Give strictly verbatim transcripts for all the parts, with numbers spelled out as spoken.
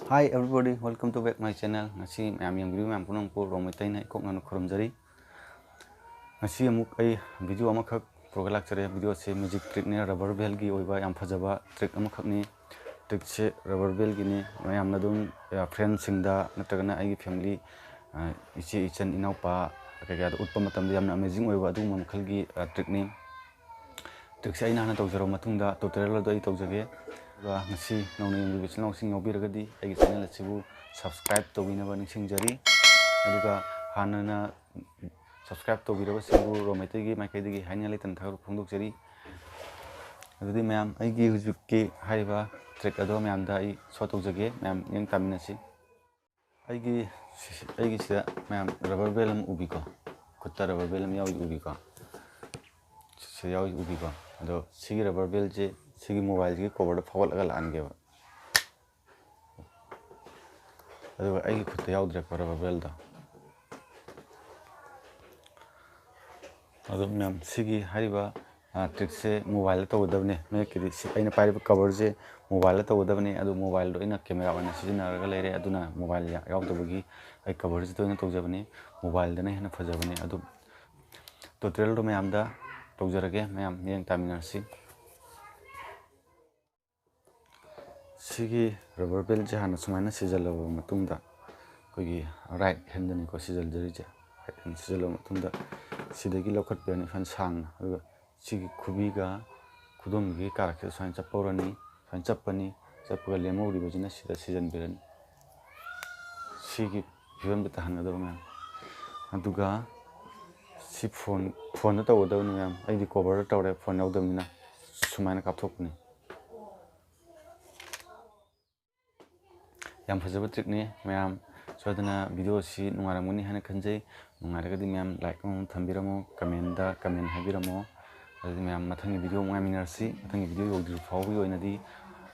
Hi everybody, welcome to back my channel. ꯉꯁꯤ ꯃꯌꯥꯝ ꯌꯦꯡꯕꯤꯔꯤꯕ ꯃꯌꯥꯝ ꯄꯨꯝꯅꯃꯛꯄꯨ ꯔꯣꯡꯃꯩ ꯇꯩꯅ ꯏꯀꯣꯛꯅꯅ ꯈꯨꯔꯨꯝꯖꯔꯤ꯫ ꯉꯁꯤ ꯑꯃꯨꯛ ꯑꯩ video ꯑꯃꯈꯛ ꯄꯨꯔꯒ ꯂꯥꯛꯆꯔꯦ꯫ Video ꯑꯁꯤ magic trickꯅꯦ, rubber bellꯒꯤ ꯑꯣꯏꯕ ꯌꯥꯝ ꯐꯖꯕ trick ꯑꯃꯈꯛꯅꯤ꯫ Trickꯁꯦ rubber bellꯒꯤꯅꯤ꯫ ꯃꯌꯥꯝꯅ ꯑꯗꯨꯝ, ꯑ, friendꯁꯤꯡꯗ ꯅꯠꯇ꯭ꯔꯒꯅ ꯑꯩꯒꯤ family, ꯑ, ꯏꯆꯦ, ꯏꯆꯟ, ꯏꯅꯥꯎꯄꯥ ꯀꯩꯀꯥꯗ ꯎꯠꯄ ꯃꯇꯝꯗ ꯌꯥꯝꯅ amazing ꯑꯣꯏꯕ ꯑꯗꯨꯒꯨꯝꯕ ꯃꯈꯜꯒꯤ, ꯑ, trickꯅꯤ꯫ Trickꯁꯦ ꯑꯩꯅ ꯍꯥꯟꯅ ꯇꯧꯖꯔꯕ ꯃꯇꯨꯡꯗ tutorial ꯑꯗꯨ ꯑꯩ ꯇꯧꯖꯒꯦ꯫ ꯑꯗꯨꯒ ꯉꯁꯤ ꯅꯧꯅ ꯌꯦꯡꯕꯤꯕ ꯏꯆꯤꯜ ꯏꯅꯥꯎꯁꯤꯡ ꯌꯥꯎꯕꯤꯔꯒꯗꯤ ꯑꯩꯒꯤ channel ꯑꯁꯤꯕꯨ subscribe ꯇꯧꯕꯤꯅꯕ ꯅꯤꯡꯁꯤꯡꯖꯔꯤ꯫ ꯑꯗꯨꯒ ꯍꯥꯟꯅꯅ subscribe ꯇꯧꯕꯤꯔꯕꯁꯤꯡꯕꯨ ꯔꯣꯃꯩꯇꯩꯒꯤ ꯃꯥꯏꯀꯩꯗꯒꯤ ꯍꯥꯏꯅꯤꯡꯉꯥꯏ ꯂꯩꯇꯅ ꯊꯥꯒꯠꯄ ꯐꯣꯡꯗꯣꯛꯆꯔꯤ꯫ ꯑꯗꯨꯗꯤ ꯃꯌꯥꯝ, ꯑꯩꯒꯤ ꯍꯧꯖꯤꯛꯀꯤ ꯍꯥꯏꯔꯤꯕ trick ꯑꯗꯣ ꯃꯌꯥꯝꯗ ꯑꯩ show ꯇꯧꯖꯒꯦ, ꯃꯌꯥꯝ ꯃꯤꯠꯌꯦꯡ ꯇꯥꯃꯤꯟꯅꯁꯤ꯫ ꯑꯩꯒꯤ, ꯑꯩꯒꯤꯁꯤꯗ ꯃꯌꯥꯝ rubber bell ꯑꯃ ꯎꯕꯤꯀꯣ, ꯈꯨꯠꯇ rubber bell ꯑꯃ ꯌꯥꯎꯔꯤ ꯎꯕꯤꯀꯣ, ꯁꯤ ꯌꯥꯎꯔꯤ ꯎꯕꯤꯀꯣ꯫ ꯑꯗꯣ ꯁꯤꯒꯤ rubber bellꯁꯦ ꯁꯤꯒꯤ mobileꯁꯤꯒꯤ coverꯗ ꯐꯥꯎꯒꯠꯂꯒ ꯂꯥꯛꯍꯟꯒꯦꯕ꯫ ꯑꯗꯨꯒ ꯑꯩꯒꯤ ꯈꯨꯠꯇ ꯌꯥꯎꯗ꯭ꯔꯦꯀꯣ rubber bellꯗꯣ꯫ ꯑꯗꯣ ꯃꯌꯥꯝ, ꯁꯤꯒꯤ ꯍꯥꯏꯔꯤꯕ, ꯑ, trickꯁꯦ mobileꯗ ꯇꯧꯒꯗꯕꯅꯦ꯫ ꯃꯌꯦꯛꯀꯤꯗꯤ ꯁꯤ ꯑꯩꯅ ꯄꯥꯏꯔꯤꯕ coverꯁꯦ mobileꯗ ꯇꯧꯒꯗꯕꯅꯦ꯫ ꯑꯗꯣ mobileꯗꯣ ꯑꯩꯅ camera ꯑꯣꯏꯅ ꯁꯤꯖꯤꯟꯅꯔꯒ ꯂꯩꯔꯦ, ꯑꯗꯨꯅ mobile ꯌꯥ-, ꯌꯥꯎꯗꯕꯒꯤ ꯑꯩ coverꯁꯤꯗ ꯑꯣꯏꯅ ꯇꯧꯖꯕꯅꯤ꯫ Mobileꯗꯅ ꯍꯦꯟꯅ ꯐꯖꯕꯅꯦ꯫ ꯑꯗꯨ tutorialꯗꯣ ꯃꯌꯥꯝꯗ ꯇꯧꯖꯔꯒꯦ, ꯃꯌꯥꯝ ꯃꯤꯠꯌꯦꯡ ꯇꯥꯃꯤꯟꯅꯔꯁꯤ꯫ ꯁꯤꯒꯤ rubber bellꯁꯦ ꯍꯥꯟꯅ ꯁꯨꯃꯥꯏꯅ ꯁꯤꯖꯜꯂꯕ ꯃꯇꯨꯡꯗ, ꯑꯩꯈꯣꯏꯒꯤ right handꯗꯅꯤꯀꯣ ꯁꯤꯖꯜꯖꯔꯤꯁꯦ, right hand ꯁꯤꯖꯜꯂꯕ ꯃꯇꯨꯡꯗ ꯁꯤꯗꯒꯤ ꯂꯧꯈꯠꯄꯤꯔꯅꯤ ꯁꯨꯃꯥꯏꯅ ꯁꯥꯡꯅ, ꯑꯗꯨꯒ ꯁꯤꯒꯤ ꯈꯨꯕꯤꯒ ꯈꯨꯗꯣꯝꯒꯤ ꯀꯥꯔꯛꯁꯤꯗ ꯁꯨꯃꯥꯏꯅ ꯆꯞꯄꯧꯔꯅꯤ, ꯁꯨꯃꯥꯏꯅ ꯆꯞꯄꯅꯤ, ꯆꯞꯄꯒ ꯂꯦꯝꯍꯧꯔꯤꯕꯁꯤꯅ ꯁꯤꯗ ꯁꯤꯖꯟꯕꯤꯔꯅꯤ꯫ ꯁꯤꯒꯤ ꯐꯤꯕꯝꯗ ꯇꯥꯍꯟꯒꯗꯕ ꯃꯌꯥꯝ꯫ ꯑꯗꯨꯒ ꯁꯤ phone, phoneꯗ ꯇꯧꯒꯗꯕꯅꯤ ꯃꯌꯥꯝ꯫ ꯑꯩꯗꯤ coverꯗ ꯇꯧꯔꯦ, phone ꯌꯥꯎꯗꯕꯅꯤꯅ꯫ ꯁꯨꯃꯥꯏꯅ ꯀꯥꯞꯊꯣꯛꯄꯅꯤ꯫ ꯌꯥꯝ ꯐꯖꯕ trickꯅꯤ ꯃꯌꯥꯝ꯫ ꯁꯣꯏꯗꯅ video ꯑꯁꯤ ꯅꯨꯡꯉꯥꯏꯔꯝꯒꯅꯤ ꯍꯥꯏꯅ ꯈꯟꯖꯩ꯫ ꯅꯨꯡꯉꯥꯏꯔꯒꯗꯤ ꯃꯌꯥꯝ like ꯑꯃꯃꯝ ꯊꯝꯕꯤꯔꯝꯃꯣ, commentꯗ comment ꯍꯥꯏꯕꯤꯔꯝꯃꯣ꯫ ꯑꯗꯨꯗꯤ ꯃꯌꯥꯝ ꯃꯊꯪꯒꯤ video ꯑꯃꯨꯛ ꯉꯥꯏꯃꯤꯟꯅꯔꯁꯤ꯫ ꯃꯊꯪꯒꯤ video ꯌꯧꯗ꯭ꯔꯤꯕ ꯐꯥꯎꯕꯒꯤ ꯑꯣꯏꯅꯗꯤ,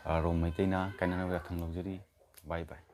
ꯑ, ꯔꯣꯡ ꯃꯩꯇꯩꯅ ꯀꯥꯏꯅꯅꯕ ꯌꯥꯊꯪ ꯂꯧꯖꯔꯤ꯫ Bye bye꯫